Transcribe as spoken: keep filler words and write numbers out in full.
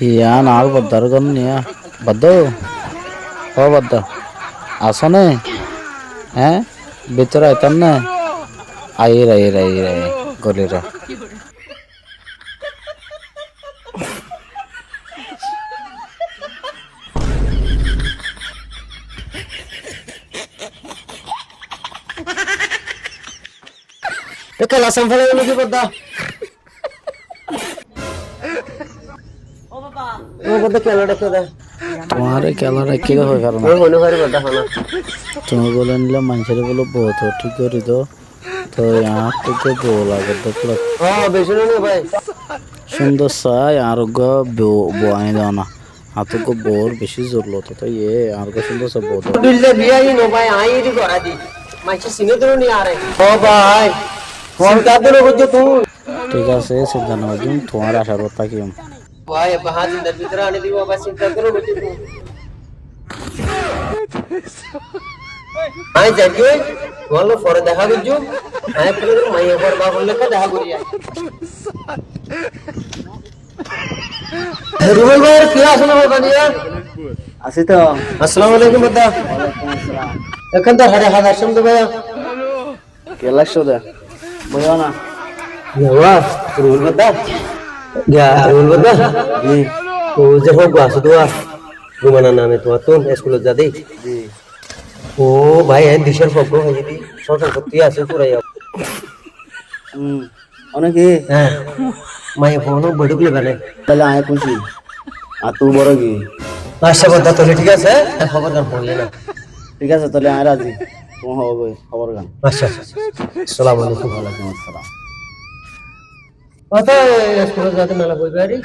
Yián añár boddar gór niya. Bodda, ó bodda, asó né? Eé? Bútore aitám né? Aiyér, aiyér, aiyér, aiyér, goliré. Ekká lasam félai dilo ki bodda? Ó bodda, kiyólla dháikko dé? Tuáñre kiyólla dháikko dé hoi faro na. Mone fari bodda, hana. Tuñí bóle nile maincóre bóle bout thík gorí do. Toi añár tuggúa bou lage dé fúra. Ó, beci no né bái. Cúndor sai añár uggúa bou, bou aní do na. Añár tuggúa bour beci zorurot. Toi ye añár uggúa cúndor sai bou do. Dille biya hí no bái, añí edi gorá di. Maincé sine dóro ni añáre. Ó bái, sinta dóro goijjó tui. Thík asé, sinta no goijjum, tuáñr acar uore tákiyum. Bái, ebba hañs zindar bútore aní dibo, ebba sinta dóro goijjó tui. Añí zaigói, tuáñlla fore dehá goijjum. Añí ekkán maiyafuar baf or lekká dehá gorí aái. Rubel bái, ki asó né bái, bála? Así to. Assalamu alaikum, bodda. Waalaikum assalam. Ekkán dórhar e hañsé aiccí de bái. Kiyólla aicó de? Boiyó na. Yá, Rubel bodda. Yá, Rubel bodda. Ji. Ó ze hók asé de, Rumana name tuáñttún eskulot za de. Ji. Ó bái, en dicór hók haiyé de. Sósor fottí asé fúrai. Hm. Óne ki? Há. Maiyafuain boitók loiba né. Tóile añí kúci. Ar tui boro ki? Accá, bodda, tóile thík asé. Hóbor gán hoile na. Thík asé, tóile añí razi. Tuáñr hóbor, hóbor gán. Accá. Assalamu alaikum. Waalaikum assalam. Ó, tói eskulot zade mela boi bari.